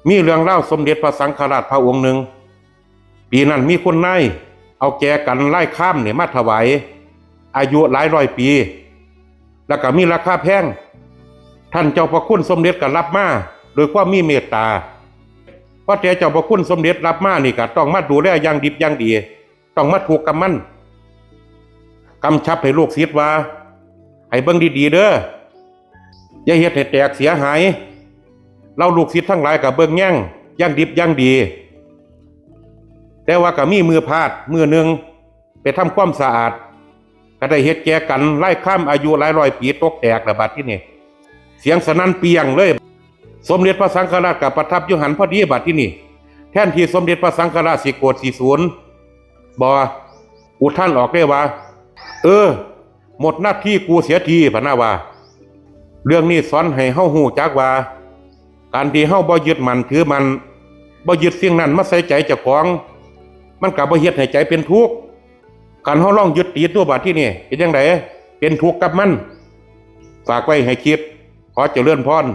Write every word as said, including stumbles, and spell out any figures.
มีเรื่องเล่าสมเด็จพระสังฆราชพระองค์หนึ่ง ปีนั้นมีคนนายเอาแจกันลายคามเนี่ยมาถวาย อายุหลายร้อยปี แล้วก็มีราคาแพง ท่านเจ้าพระคุณสมเด็จก็รับมาโดยความมีเมตตา พอแต่เจ้าพระคุณสมเด็จรับมานี่ก็ต้องมาดูแลอย่างดิบอย่างดี ต้องมาถูกกับมัน กำชับให้ลูกศิษย์ว่า ให้เบิ่งดีๆเด้อ อย่าเฮ็ดให้แตกเสียหาย เราลูกศิษย์ทั้งหลายก็เบิ่งแยงอย่างดิบอย่างดี แต่ว่าก็มีมือพลาดมือหนึ่ง ไปทำความสะอาด ก็ได้เฮ็ดแจกันลายคามอายุหลายร้อยปีตกแตกละบัดที่นี่ เสียงสนั่นเปรียงเลย สมเด็จพระสังฆราชก็ประทับอยู่หันพอดีบัดที่นี่ แทนที่สมเด็จพระสังฆราชสิโกรธสิสูนบ่ อุทานออกได้ว่า เออ หมดหน้าที่กูเสียทีพะนะว่า เรื่องนี้สอนให้เฮาฮู้จักว่า การที่เฮาบ่ยึดมั่นถือมั่น บ่ยึดสิ่งนั้นมาใส่ใจเจ้าของ มันก็บ่เฮ็ดให้ใจเป็นทุกข์ คันเฮาลองยึดติดตัวบัดที่นี่เป็นจังได เป็นทุกข์กับมัน ฝากไว้ให้คิด ขอเจริญพร